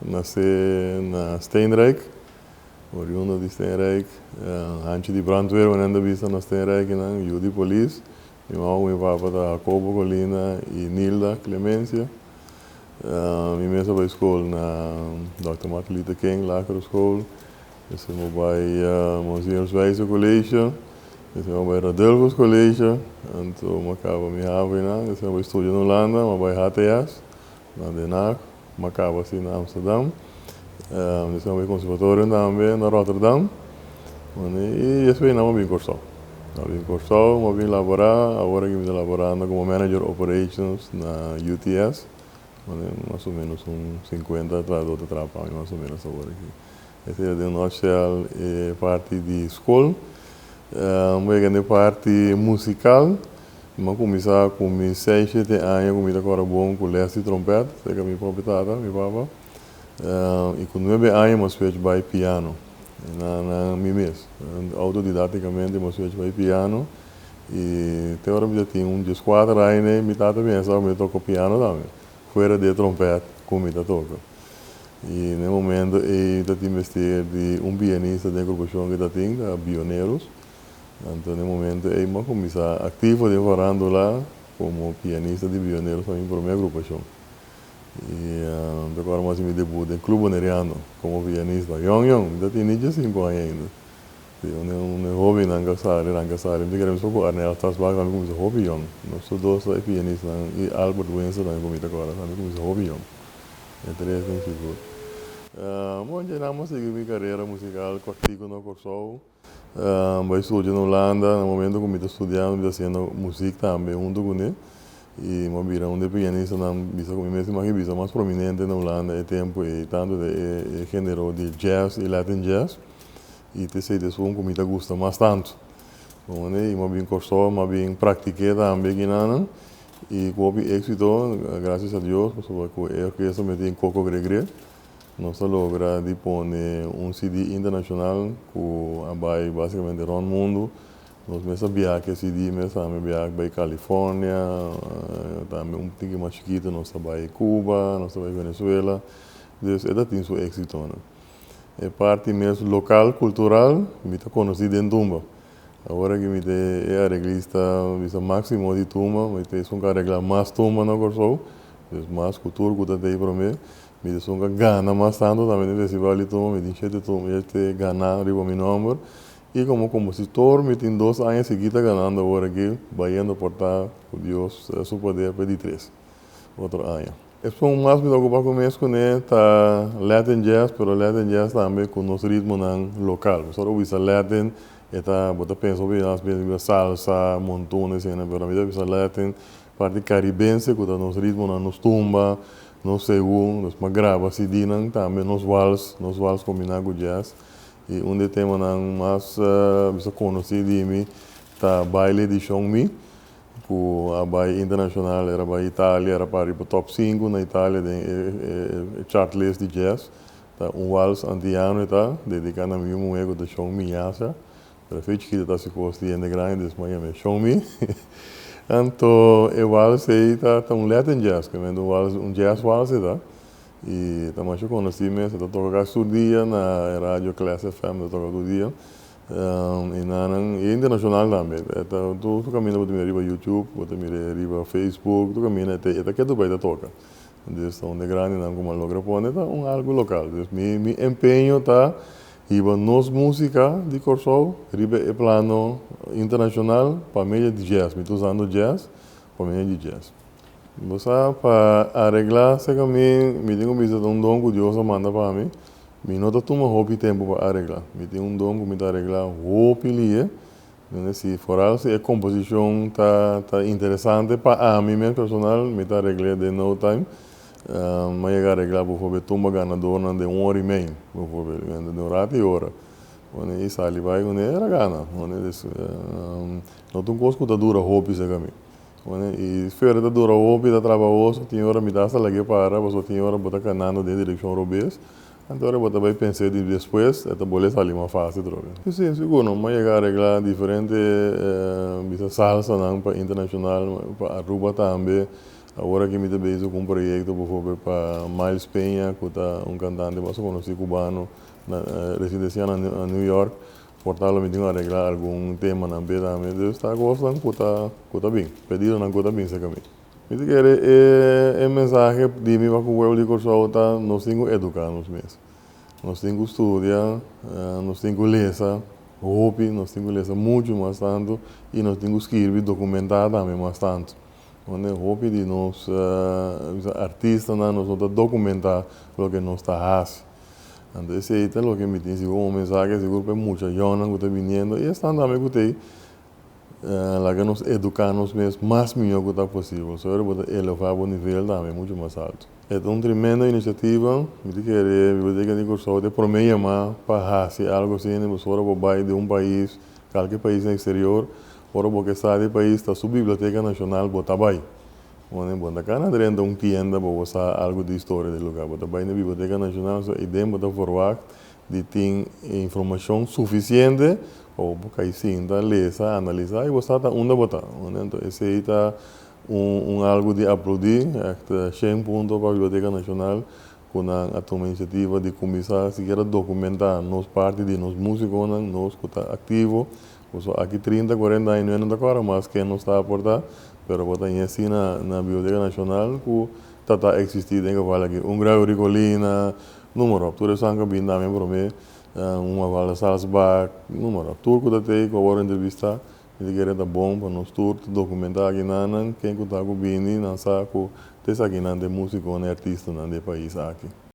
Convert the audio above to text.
Nasé na Steenrijk, oriundo di Steenrijk, hanchi di brandweer wanneer nan ta bisa na Steenrijk nan, yu di polis. Mi mama ku mi papa ta Jacobo Colina i Nilda Clemencia. Mi mes a bai skol na Dòkter Martin Luther King Lagere School. Despues mi a bai Monsignor Zwijzer College. Despues mi a bai Radulphus College. Anto mi a kaba mi havo einan. Despues mi a bai studia na Hulanda, mi a bai HTS na Den Haag. Mi a kaba asina na Amsterdam. Despues mi a bai conservatorio tambe na Rotterdam. I despues einan mi a bin Kòrsou. Mi a bin Kòrsou, mi a bin laborá. Awor aki mi ta laborando komo manager operations na UTS. Mas o ménos un sinkuenta trahadó ta traha pa mi mas o ménos awor aki. Esei ta den un nutshell e parti di skol. Mi a yega na e parti musikal. Mi a kuminsá ku mi seis, shete aña ku mi ta kòrda bon ku lès di trompèt serka mi propio tata, mi papa. I ku nuebe aña mi a switch bai piano. Na na mi mes. Outodidáktikamente mi a switch bai piano. I te ora mi ta tin un dieskuater aña nei mi tata pensa ku mi ta toka piano tambe, fuera di e trompèt ku mi ta toka. I na e momento ei ta tin mester di un pianista den e grupashon ku ta tin, ta Bioneros. Anto na e momento ei mi a kuminsá aktivo den farándula komo pianista di Bioneros pa mi promé agrupashon. I mi ta kòrda mi a hasi mi debut den Club Boneriano komo pianista. Yòn yòn, mi ta tin ni diesinku aña ainda. Si un e hóbennan ka sali, nan ka sali. Mi ta kere mesmo ku Arnel Stasbak tambe kuminsá hopi yòn. Nos tur dos ta e pianistanan i Albert Winser tambe ku mi ta kòrda tambe kuminsá hopi yòn. E tres den sigur. Bon, dje nan mi a sigui mi karera musikal kòrtiku na Kòrsou. Bai studia na Hulanda. Na momento ku mi ta studiando mi ta hasiendo muzik tambe huntu kuné. I mi a bira un di e pianistanan bisa ku mi mes imagi bisa mas prominente na Hulanda e tempu ei, tantu den e genero di jazz i latin jazz. I ta esei ta esun ku mi ta gusta mas tantu. I mi a bin Kòrsou, mi a bin praktik'é tambe kinanan. I ku hopi éksito, grasias a Dios, pasobra ku e orkesta mi tin Coco Gregre, nos a logra di pone un CD internashonal ku a bai basikamente rònt mundu. Nos mes a biaha ku e CD mes, ami a biaha bai California, tambe un tiki mas chikitu nos a bai Cuba, nos a bai Venezuela. Dus e ta tin su éksitonan. E parti mes lokal, kultural, mi ta konosí den tumba. Awor aki mi ta e areglista bisa máksimo di tumba, mi ta esun ku areglá mas tumba na Kòrsou, dus mas ku tur ku ta tei promé. Mi ta esun ku a gana mas tantu tambe den festival di tumba, mi tin shete tumba ya te ganá riba mi nòmber. I komo kompositor mi tin dos aña sigui ta ganando awor aki, bayendo por ta ku Dios su poder pa e di tres otro aña. Esun mas mi ta ocupa cu mes cune ta Latin Jazz, pero Latin Jazz tambe cu nos ritmonan local. Pasobra ora bo bisa Latin e ta bo ta pensa hopi mas bien riba salsa, montuno eseinan, pero mi ta bisa Latin parti caribense cu ta nos ritmonan, nos tumba, nos segun, nos mas graba CD-nan tambe nos wals, nos wals combina cu jazz. Y un di e temanan mas bisa conoci di mi ta Baile di Shon Mi. Ku a bai internashonal, era bai Italia, era para riba top sinku na Italia den e chart list di jazz. Ta un wals antiano e ta, dediká na mi muhé ku ta Shon Mi Yasha. Pero fe chikito ta hasi kos di hende grandi, dus mi a yam'é Shon Mi. Anto e wals ei ta ta un Latin jazz, ke men ta un wals, un jazz wals e ta. I ta masha konosí mes, e ta toka kasi tur dia na e radio Class FM, ta toka tur dia. I nan i internashonal tambe. E ta tur kaminda bo ta mira riba YouTube, bo ta mira riba Facebook, tur kaminda e ta e ta ketu bai ta toka. Dus ta un di e grandinan ku mi a logra pone ta un algu lokal. Dus mi mi empeño ta hiba nos músika di Kòrsou riba e plano internashonal pa medio di jazz. Mi ta usando jazz pa medio di jazz. Bo sa, pa areglá seka mi, mi tin ku bisa ta un don ku Dios a manda pa mi. Mi no ta tuma hopi tempu pa areglá. Mi tin un don ku mi ta areglá hopi lie. Donde si foral si e komposishon ta ta interesante pa ami mes personal, mi ta aregl'é den no time. Mi a yega areglá boforbel tumba ganadornan den un ora i mei, boforbel, den un ratu i ora. Wanneer i sali bai kuné era gana. No ta un kos ku ta dura hopi seka mi. Bueno, i fere ta dura hopi, ta trabahoso, tin ora mi ta hasta lag'é para, pasobra tin ora bo ta kanando den direkshon robes, anto ora bo ta bai pens'é di despues, e ta bolbe sali mas fásil trobe. Si, sigur, no a yega areglá diferente bisa salsanan pa internashonal, pa Aruba tambe. Awor aki mi ta bezig ku un proyekto bijvoorbeeld pa Miles Peña ku ta un kantante basta konosí kubano na residensiá na New York. Por tal lo mi tin ku areglá algun temanan p'e tambe. Dus ta kosnan ku ta ku ta bin, pedidonan ku ta bin serka mi. Mi ta kere e e mensahe di mi pa ku pueblo di Kòrsou ta nos tin ku eduká nos mes. Nos tin ku studia, nos tin ku lesa hopi, nos tin ku lesa muchu mas tantu i nos tin ku skirbi, dokumentá tambe mas tantu. Wande hopi di nos artistanan nos no ta dokumentá loke nos ta hasi. Anto esei ta loke mi tin sigur un mensahe sigur pa e mucha yònnan ku ta biniendo i esnan tambe ku ta ei laga nos eduká nos mes mas mihó ku ta posibel. Sobre bo ta elevá bo nivel tambe muchu mas altu. E ta un tremendo inisiativa. Mi ta kere Biblioteka di Kòrsou ta e promé yamá pa hasi algu asina pasobra bo bai di un pais, kalke pais na eksterior, ora bo ke sa di e pais ta su biblioteka nashonal bo ta bai. Bo no ta kana drenta un tienda pa bo sa algu di historia di e lugá. Bo ta bai na Biblioteka Nashonal so eiden bo ta verwagt di tin informashon sufisiente pa bo por kai sinta, lesa, analisá i bo sa ta unda bo ta. Anto esei ta un algu di aplaudí, ègt shen punto pa Biblioteka Nashonal ku nan a tuma inisiativa di kuminsá sikiera dokumentá nos parti di nos músikonan, nos ku ta aktivo. Pasobra aki trinta, kuarenta aña no ta kòrda mas ken nos ta aportá, pero bo ta ña na na Biblioteka Nashonal ku ta ta eksistí den geval aki. Un Gregory Colina, noem maar op. Tur esan ku a bini tambe promé, un Mafalda Salsbach, noem maar op. Tur ku ta tei ku a wòrdu entrevistá, mi ta kere ta bon pa nos tur ta dokumentá akinanan ken ku ta ku bini, nan sa ku ta esakinan ta e músikonan, e artistanan di e pais aki.